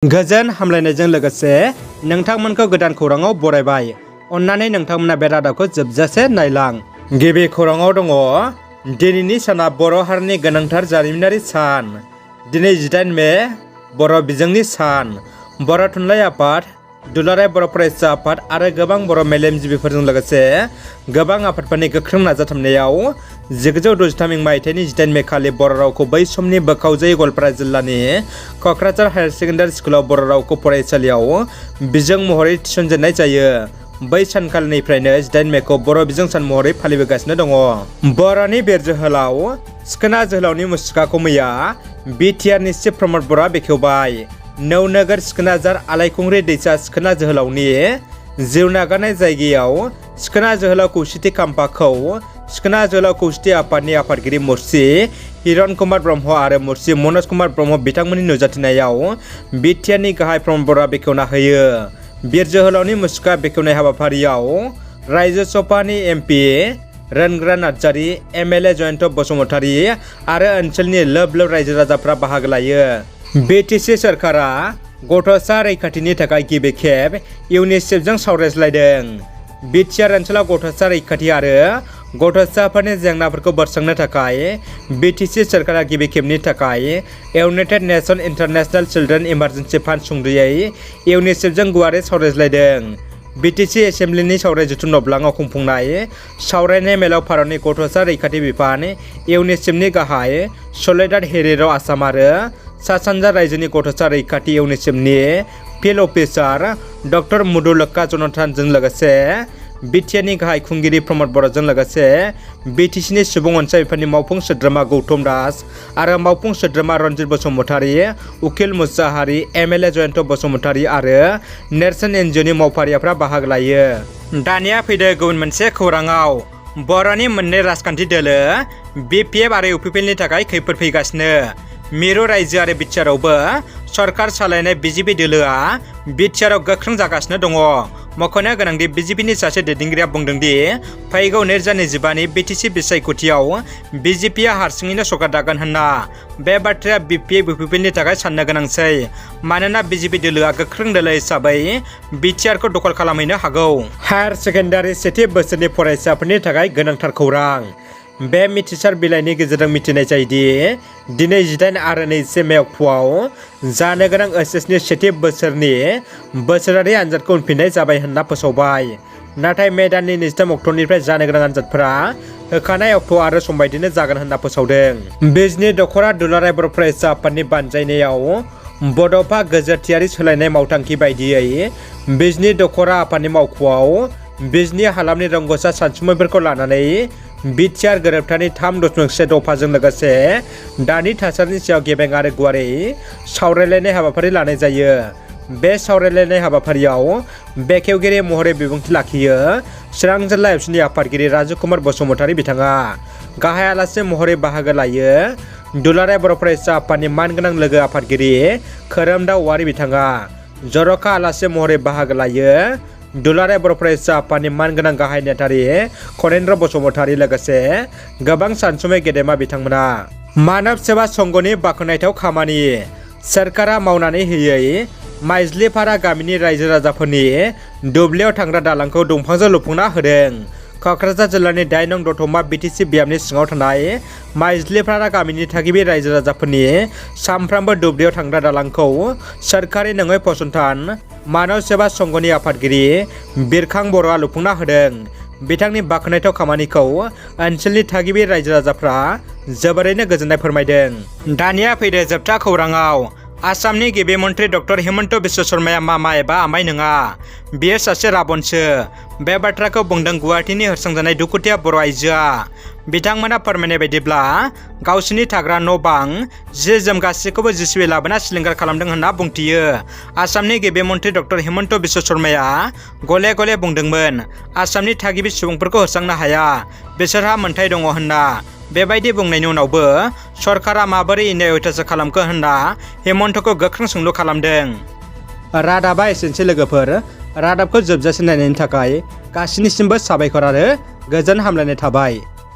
गोजोन हामलायनायजों लोगोसे नोंथांमोनखौ गोदान खौराङाव बरायबाय। अन्नानै नोंथांमोना बे रादाबखौ जोबजासे नायलां। गिबि खौराङाव दङ दिनैनि साना बर' हारिनि गोनांथार जारिमिनारि सान। दिनै 18 मे बर' बिजोंनि सान। बर' थुनलाइ आफाद, दुलाराय बर' फरायसा आफाद आरो गोबां बर' मेलेमजिबिफोरजों लोगोसे गोबां आफादफोरनि गोख्रों नाजाथाबनायाव 1963 मायथाइनि 18 मे खालि बर' रावखौ बै समनि बोखावजायै गवालपारा जिल्लानि क'क्राझार हायार सेकेन्डारि स्कुलाव बर' रावखौ फरायसालियाव बिजों महरै थिसनजेननाय जायो। बै सानखालिनिफ्रायनो 18 मेखौ बर' बिजों सान महरै फालिबोगासिनो दङ। बर'नि बिर जोहोलाव सिखोना जोहोलावनि मुसुखाखौ मैया बिटिआरनि चिफ प्रमद बर'आ बेखेवबाय। नौनोगोर सिखोनाजार आलायखुंग्रि दैसा सिखोना जोहोलावनि जिउ नागारनाय जायगायाव सिखोना जोहोलाव खौसेथि खाम्फाखौ सिखोना जोहोलाव खौसेथि आफादनि आफादगिरि मुरसि हिरन कुमार ब्रह्म आरो मुरसि मनज कुमार ब्रह्म बिथांमोननि नुजाथिनायाव बिटिआरनि गाहाय प्रमद बर'आ बेखेवना होयो। बिर जोहोलावनि मुसुखा बेखेवनाय हाबाफारियाव रायजो सभानि एमपि रोनग्रा नार्जारि, एमएलए जयन्त बसुमतारी आरो ओनसोलनि लोब लोब रायजो राजाफ्रा बाहागो लायो। बिटिसि सोरखारा गथ'सा रैखाथिनि थाखाय गिबि खेब इउनिसेफजों सावरायज्लायदों। बिटिआर ओनसोलाव गथ'सा रैखाथि आरो गथ'साफोरनि जेंनाफोरखौ बोस्रांनो थाखाय बिटिसि सोरखारा गिबि खेबनि थाखाय United nation international children emergency fund सुंद'यै इउनिसेफजों गुवारै सावरायज्लायदों। बिटिसि एसेम्ब्लिनि सावराय जथुम नबलाङाव खुंफुंनाय सावरायनाय मेलाव भारतनि गथ'सा रैखाथि बिफान इउनिसेफनि गाहाय सलेडाद हेरेर' आसाम आरो सा सानजा रायजोनि गथ'सा रैखाथि इउनिसेफनि फिल्ड अफिसार डक्टर मुदुलक्का जनथानजों लोगोसे बिटिआरनि गाहाय खुंगिरि प्रमद बर'जों लोगोसे बिटिसिनि सुबुं अनसाय बिफाननि मावफुं सोद्रोमा गौतम दास आरो मावफुं सोद्रोमा रनजित बसुमतारी, उकिल मुसाहारि, एमएलए जयन्त बसुमतारी आरो नेरसोन एनजिअनि मावफारियाफ्रा बाहागो लायो। दानिया फैदो गुबुन मोनसे खौराङाव। बर'नि मोननै राजखान्थि दोलो बिपिएफ आरो इउपिपिएलनि थाखाय खैफोद फैगासिनो। मिरु रायजो आरो बिटिआरआवबो सरकार सालायनाय बिजेपि दोलोआ बिटिआरआव गोख्रों जागासिनो दङ। मख'नो गोनांदि बिजेपिनि सासे दैदेनगिरिया बुंदोंदि फैगौ 2025नि बिटिसि बिसायख'थियाव बिजेपिआ हारसिङैनो सरकार दागोन होनना। बे बाथ्राया बिपिएफ इउपिपिएलनि थाखाय साननो गोनांसै, मानोना बिजेपि दोलोआ गोख्रों दोलो हिसाबै बिटिआरखौ दखल खालामहैनो हागौ। हायार सेकेन्डारि सेथि बोसोरनि फरायसाफोरनि थाखाय गोनांथार खौरां। बे मिथिसार बिलाइनि गेजेरजों मिथिनाय जायोदि दिनै 18 आरो 21 मे अक्ट'आव जानो गोनां ओइचएसनि सेथि बोसोरनि बोसोरारि आनजादखौ उनफिननाय जाबाय होनना फोसावबाय। नाथाय मे दाननि 23 अक्ट'निफ्राय जानो गोनां आनजादफोरा होखानाय अक्ट' आरो सम बायदिनो जागोन होनना फोसावदों। बिजनि दख'रा दुलाराय बर' फरायसा आफादनि बानजायनायाव बड'फा गोजोरथियारि सोलायनाय मावथांखि बायदियै बिजनि दख'रा आफादनि मावख'आव बिजनि हालामनि रोंग'सा सानसुमैफोरखौ लानानै बिटिआर गोरोबथानि 3.1 दफाजों लोगोसे दानि थासारिनि सायाव गेबें आरो गुवारै सावरायलायनाय हाबाफारि लानाय जायो। बे सावरायलायनाय हाबाफारियाव बेखेवगिरि महरै बिबुंथि लाखियो चिरां जिल्ला एबसुनि आफादगिरि राजु कुमार बसुमतारी बिथाङा। गाहाय आलासि महरै बाहागो लायो दुलाराय बर' फरायसा आफादनि मानगोनां लोगो आफादगिरि खोरोमदाव औवारी बिथाङा। जर'खा आलासि महरै बाहागो लायो दुलाराय बर' फरायसा आफादनि मानगोनां गाहाय नेहाथारि खनेन्द्र बसुमतारी लोगोसे गोबां सानसुमै गेदेमा बिथांमोना। मानब सेवा संघनि बाख्नायथाव खामानि। सोरखारा मावनानै होयै माइज्लिपारा गामिनि रायजो राजाफोरनि दुब्लियाव थांग्रा दालांखौ दंफांजों लुफुंना होदों। क'क्राझार जिल्लानि 8 नं दतमा बिटिसि बियाबनि सिङाव थानाय माइज्लिपारा गामिनि थागिबि रायजो राजाफोरनि सानफ्रामबो दुब्लियाव थांग्रा दालांखौ सोरखारि नङै फसंथान मानब सेवा संघनि आफादगिरि बिरखां बर'आ लुफुंना होदों। बिथांनि बाख्नायथाव खामानिखौ ओनसोलनि थागिबि रायजो राजाफ्रा जोबोरैनो गोजोननाय फोरमायदों। दानिया फैदो जोबथा खौराङाव। आसामनि गिबि मन्त्रि डक्टर हिमन्त बिश्व शर्माया मामा एबा आमाय नङा, बियो सासे राबनसो। बे बाथ्राखौ बुंदों गुवाहाटीनि होस्रांजानाय दुखुथिया बर' आइजोआ। बिथांमोना फोरमायनाय बायदिब्ला गावसिनि थाग्रा न' बां, जि जोम गासैखौबो जिसिबि लाबोना सिलिंखार खालामदों होनना बुंथियो। आसामनि गिबि मन्त्रि डक्टर हिमन्त बिश्व शर्माया गले गले बुंदोंमोन आसामनि थागिबि सुबुंफोरखौ होस्रांनो हाया, बिसोरहा मोन्थाय दङ होनना। बेबायदि बुंनायनि उनावबो सरकारा माबोरै इनाय अयथासार खालामखो होनना हेमन्तखौ गोख्रों सोंलु खालामदों। रादाबा एसेनोसै लोगोफोर। रादाबखौ जोबजासिम नायनायनि थाखाय गासिनिसिमबो साबायखर आरो गोजोन हामलायनाय थाबाय।